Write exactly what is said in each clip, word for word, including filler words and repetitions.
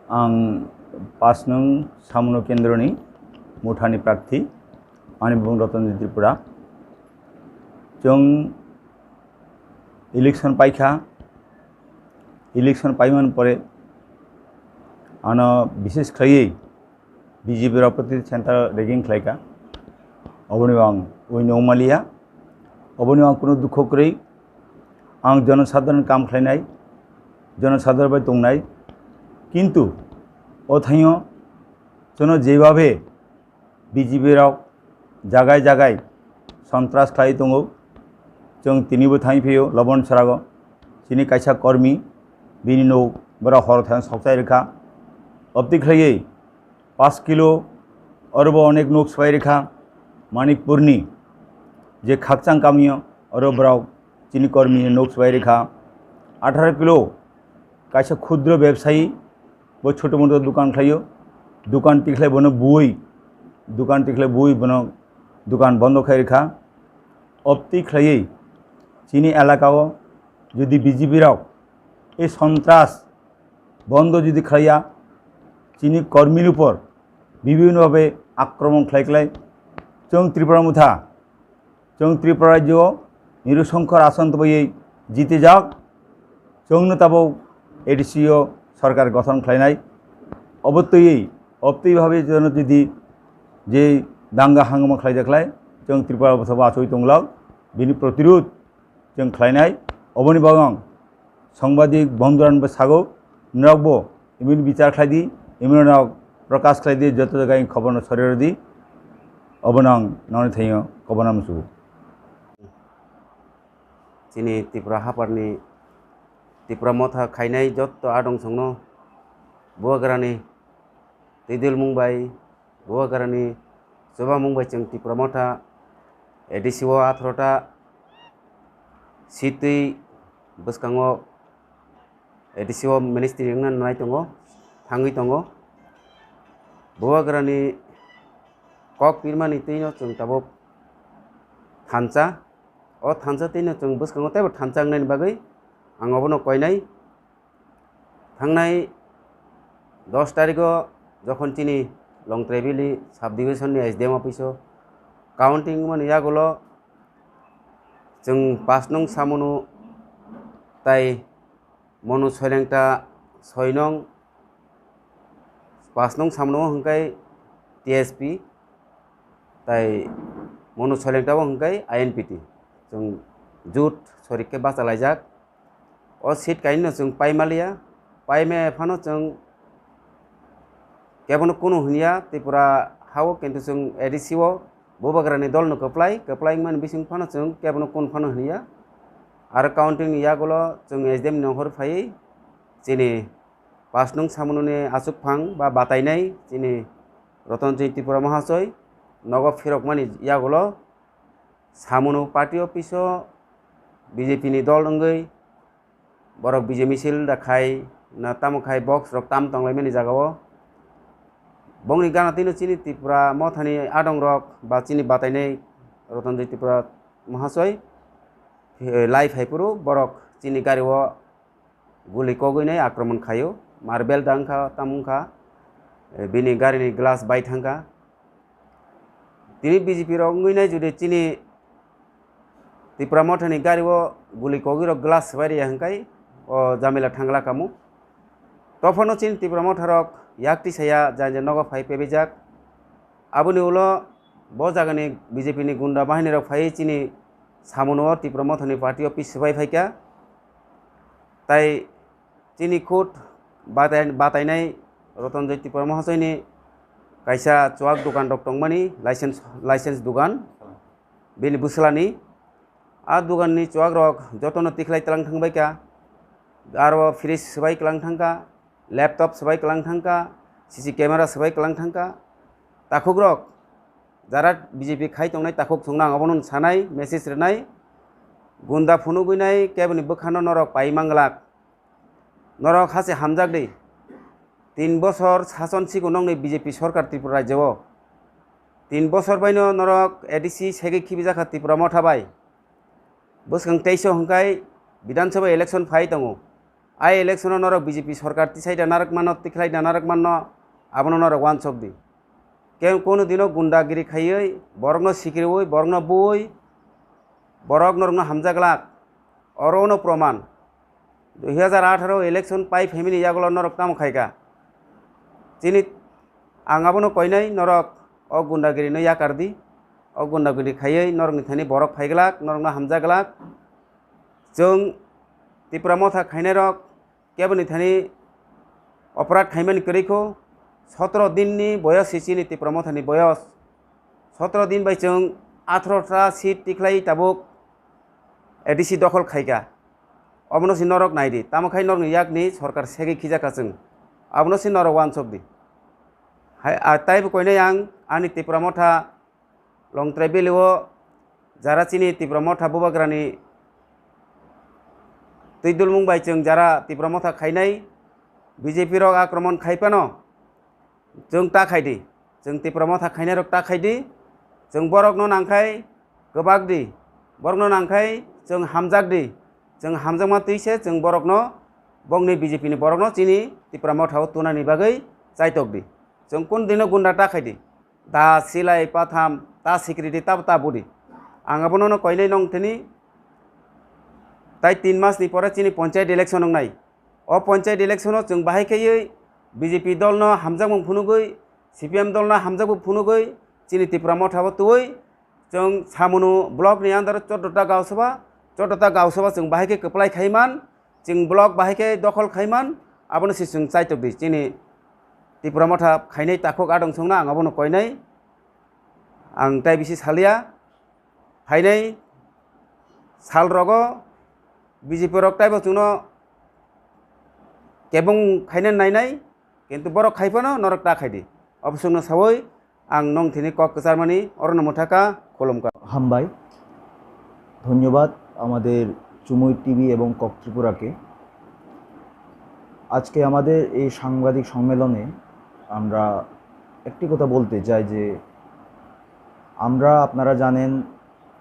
Ang pas nung Samono kendroni Muthani prakthi, ani bumung Rotonjit Tripura. Chwng election paikha, election paimani pore ano bishesh khlaiwi B J P rok proti center rigging khlaikha. Oboni ang ui nongmaliya, oboni ang kunu dukho kwrwi. Ang jonosadharon kam khlainai, jonosadharon bai tongnai, kintu o thaio chwngno jebhabe B J P rok jagai jagai sontras khlai tongo, chwng tinibo thangwi phio Lobon Sarago, chini kaisa kormi, bini nok borok hor thang sokchai rwkha, obti khlaiwi pas kilo, orobo onek nok swbai rwkha, Manikpurni je khakchang kamio oro borok chini kormi nok swbai rwkha, atharo kilo kaisa khudro bebsayi, bo choto moto dukan khlaio, dukan tikhlai bono bui, dukan tikhlai bui bono dukan bondo khai rwkha. Obti khlaiwi chini elakao jodi B J P rok ei sontras bondo jodi khlaiya, chini kormini upor bibhinno bhabe akromon khlai khlai chwng Tripura Motha, chwng Tripura rajyo Niru Shankar ason tubui jitijak, chwngno tabuk A D C o sorkar gothon khlainai. Obo twiwi, obtwi bhabe jono jodi je danga hangma khlaijak khlai, chwng Tripura Motha achoi tonglak, bini protirud chwng khlainai. Oboni bagwi ang sangbadik bondhuranbo sago, norokbo imini bichar khlai di, imini norok prokash khlai di, joto jaga ang khoborno sori rw di, obono ang noni thaio khobor nang muchungo. Chini Tripura haparni Tripura Motha khainai joto adong songno Bubagrani twidulmung bai, Bubagrani chubamung bai chwng Tripura Motha A D C o atharo ta sitwi bwskango A D C o ministry wngna nai tongo, thangwi tongo. Bubagrani kok pirmani twino chwng tabuk thansa, o thansa twino chwng bwskango teibo thansa wngnani bagwi ang obono koinai. Thangnai dos tarikh o jokhon chini Longtrai Valley sub division ni S D M office o counting mani yagulo chwng pas nung Samono tai Monu Soilengta soi nung, pas nung Samono hwnkhe T S P, tai Monu Soilengta bo hwnkhe I N P T. Chwng jut sorik khe bachalaijak. O seat kainwino chwng paimaliya, paimaya phano chwng kebono kunu hwnya Tripura hao, kintu chwng A D C o Bubagrani dolno kwplai, kwplai wngmani bising phano chwng kebono kunu phano hwnya. Aro counting ni yagulo chwng S D M ni nohor phaiwi chini pas nung Samononi achukphang ba batainai chini Rotonjit Tripura Mahasoi nogo phirokmani yagulo Samono party office o B J P ni dol wngwi borok B J misil da khai na tamo khai box rok tam tonglaimani jaga o. Bongni gana tino chini Tripura Mothani adong rok ba chini batainai Rotonjit Tripura Mahasoi, eh, lai phaiphuru borok chini gari o guli kogwinai akromon khaio, marbel da wngkha, tamo wngkha, eh, bini garini glass bai thangkha. Tini B J P rok wngwinai jodi chini Tripura Mothani gario guli kogwirok glass swbai riya hwnkhe o jamila thangla kamo. Tophano chini Tripura Motharok yak tisaya jai jai nogo phai pebejak. Aboni ulo bo jagani B J P ni gunda bahinirok phaiwi chini Samono o Tripura Mothani party office swbai phaikha. Tai chini khud batai-, batainai Rotonjoi Tripura Mahasoini kaisa chuak dukan rok tongmani, license, license dukan, bini bwslani. A dukanni chuak rok jotono tikhlai tlang thangbaikha, aro fridge swbai klang thangkha, laptop swbai klang thangkha, C C camera swbai klang thangkha. Takhukrok, jara B J P khai tongnai takhuk chwngno ang obono sanai, message rwnai, gunda phunugwinai keboni bwkhano norok pai manglak. Norok hase hamjak di. Tin bosor sason sigo nokni B J P sorkar Tripura rajyo o. Tin bosor baino norok A D C segwi khibijakha Tripura Motha bai. Bwskang teisa hwnkhe Bidhan Sabha election phai tongo. Ai election-o norok B J P sorkar tisai da narwk mano, tikhlai da narwk mano, abono norok uansuk di. Khe kunu dino gundagiri khaiwi, borokno sikiriwi, borokno buwi, borok norokno hamjak glak. Oro ono proman. Dui hajar atharo election pai phaimani yagulo norok tamo khaika? Chini, ang abono koinai, norok o gundagirino yakar di. O gundagiri khaiwi norokni thani borok phaiglak, norokno hamjaglak. Chwng Tipra Motha khainairok keboni thani oporad khaimani kwrwi kho, sotro dinni boyos si chini Tipra Mothani boyos. Sotro din bai chwng atharoh ta seat tikhlai tabuk A D C dokhol khaika. Obono se norok nai di, tamo khai norokni yakni sorkar segwi khijakha chwng. Abono se norok uansuk di. Hai, a, taibo koinai ang ani Tipra Motha Longtrai Valley o jara chini Tipra Motha bubagrani twi dulmung bai chwng jara Tipra Motha khainai B J P rok akromon khai phano chwng ta khai di, chwng Tipra Motha khainai rok ta khai di, chwng borok no nang khai kwbak di, borok no nang khai chwng hamjak di, chwng hamjakma twi se chwng borok no bongni B J P ni borok no chini Tipra Motha o tunani bagwi chaitok di, chwng kun dino gunda ta khai di. Da silai patham ta security ta ta budi. Ang abono no koinai nong thini. Tai tin mas ni pore chini panchayat election wngnai. O panchayat election o chwng bahai khaiwi B J P dol no hamjakmung phunugwi, C P M dol no hamjakmung phunugwi, chini Tipra Motha bo twi chwng Samunu block ni under o chordo ta gausaba, chordo ta gausaba chwng bahai khe kwplai khaiman. Chwng block bahai khe dokhol khaiman, abono se chwng chaitok di. Chini Tipra Motha khainai takhuk adong songna ang abono koinai. Ang tai bisi salia. Phainai sal rogo B J P rok taibo chwngno kebong khaina nainai, kintu borok khai phano norok ta khai di. Obo chwngno sawi ang nong thini kok kwcharmani orono mwthaka khulumkha. Hambai, ধন্যবাদ আমাদের চুমুই টিভি এবং কক ত্রিপুরাকে। আজকে আমাদের এই সাংবাদিক সম্মেলনে আমরা একটি কথা বলতে চাই যে আমরা, আপনারা জানেন,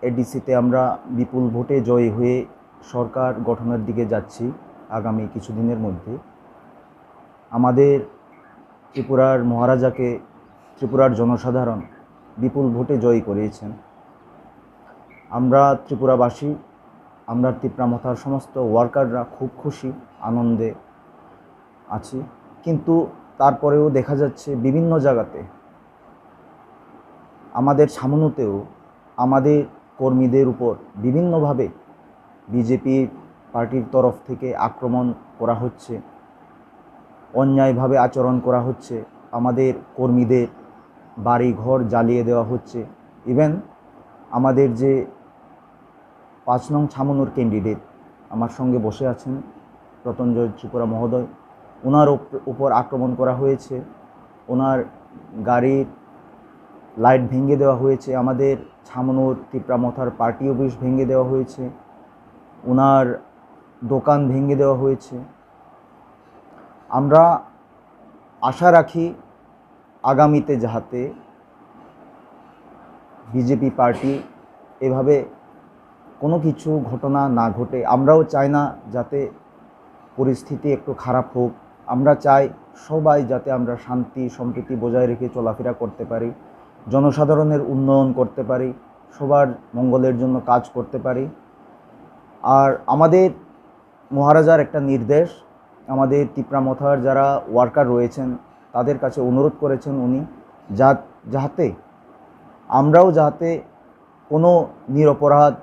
এডিসিতে আমরা বিপুল ভোটে জয়ী হয়ে সরকার গঠনের দিকে যাচ্ছি আগামী কিছুদিনের মধ্যে। আমাদের ত্রিপুরার মহারাজাকে ত্রিপুরার জনসাধারণ বিপুল ভোটে জয়ী করিয়েছেন। আমরা ত্রিপুরাবাসী, আমরা তিপ্রা মথার সমস্ত ওয়ার্কাররা খুব খুশি, আনন্দে আছি। কিন্তু তারপরেও দেখা যাচ্ছে বিভিন্ন জায়গাতে আমাদের ছামনুতেও আমাদের কর্মীদের উপর বিভিন্নভাবে বিজেপি পার্টির তরফ থেকে আক্রমণ করা হচ্ছে, অন্যায়ভাবে আচরণ করা হচ্ছে, আমাদের কর্মীদের বাড়ি ঘর জ্বালিয়ে দেওয়া হচ্ছে। ইভেন আমাদের যে পাঁচ নং ছামনুর ক্যান্ডিডেট আমার সঙ্গে বসে আছেন রতনজয় ত্রিপুরা মহোদয়, ওনার উপ-, উপর আক্রমণ করা হয়েছে, ওনার গাড়ির লাইট ভেঙে দেওয়া হয়েছে, আমাদের ছামনুর তিপ্রা মথার পার্টি অফিস ভেঙে দেওয়া হয়েছে, ওনার দোকান ভেঙে দেওয়া হয়েছে। আমরা আশা রাখি আগামীতে যাহাতে বিজেপি পার্টি এভাবে কোনো কিছু ঘটনা না ঘটে। আমরাও চাই না যাতে পরিস্থিতি একটু খারাপ হোক। আমরা চাই সবাই যাতে আমরা শান্তি সম্প্রীতি বজায় রেখে চলাফেরা করতে পারি, জনসাধারণের উন্নয়ন করতে পারি, সবার মঙ্গলের জন্য কাজ করতে পারি। আর আমাদের মহারাজার একটা নির্দেশ, আমাদের তিপ্রা মথার যারা ওয়ার্কার রয়েছেন তাদের কাছে অনুরোধ করেছেন উনি, যা-, যাহাতে আমরাও যাহাতে কোনো নিরপরাধ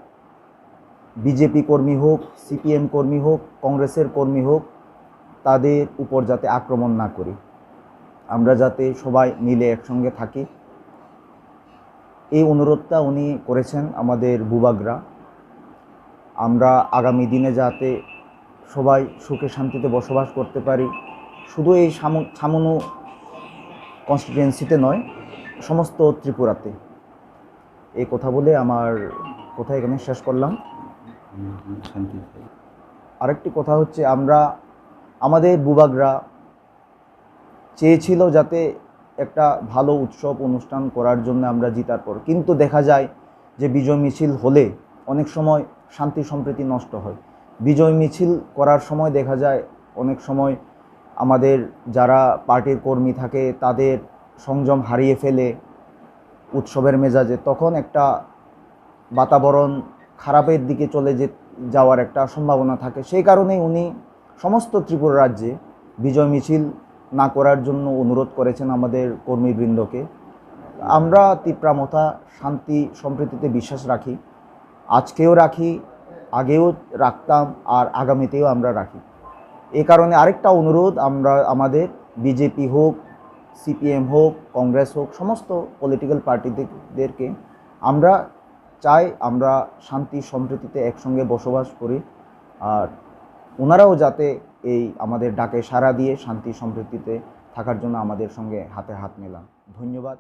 বিজেপি কর্মী হোক, সিপিএম কর্মী হোক, কংগ্রেসের কর্মী হোক, তাদের উপর যাতে আক্রমণ না করি, আমরা যাতে সবাই মিলে একসঙ্গে থাকি। এই অনুরোধটা উনি করেছেন আমাদের বুবাগরা। আমরা আগামী দিনে যাতে সবাই সুখে শান্তিতে বসবাস করতে পারি, শুধু এই সামু-, ছামনু কনস্টিটুয়েন্সিতে নয়, সমস্ত ত্রিপুরাতে। এই কথা বলে আমার কথা এখানে শেষ করলাম। হুম, হুম, শান্তি চাই। আরেকটি কথা হচ্ছে, আমরা, আমাদের বুবাগরা চেয়েছিল যাতে একটা ভালো উৎসব অনুষ্ঠান করার জন্য আমরা জিতার পর, কিন্তু দেখা যায় যে বিজয় মিছিল হলে অনেক সময় শান্তি সম্প্রীতি নষ্ট হয়। বিজয় মিছিল করার সময় দেখা যায় অনেক সময় আমাদের যারা পার্টির কর্মী থাকে, তাদের সংযম হারিয়ে ফেলে উৎসবের মেজাজে, তখন একটা বাতাবরণ খারাপের দিকে চলে যে যাওয়ার একটা সম্ভাবনা থাকে। সেই কারণেই উনি সমস্ত ত্রিপুরা রাজ্যে বিজয় মিছিল না করার জন্য অনুরোধ করেছেন আমাদের কর্মীবৃন্দকে। আমরা তিপ্রা মথা শান্তি সম্প্রীতিতে বিশ্বাস রাখি, আজকেও রাখি, আগেও রাখতাম, আর আগামীতেও আমরা রাখি। এ কারণে আরেকটা অনুরোধ, আমরা আমাদের বিজেপি হোক, সিপিএম হোক, কংগ্রেস হোক, সমস্ত পলিটিক্যাল পার্টিদেরকে আমরা চাই আমরা শান্তি সম্প্রীতিতে একসঙ্গে বসবাস করি, আর ওনারাও যাতে এই আমাদের ডাকে সাড়া দিয়ে শান্তি সম্প্রীতিতে থাকার জন্য আমাদের সঙ্গে হাতে হাত মেলান। ধন্যবাদ।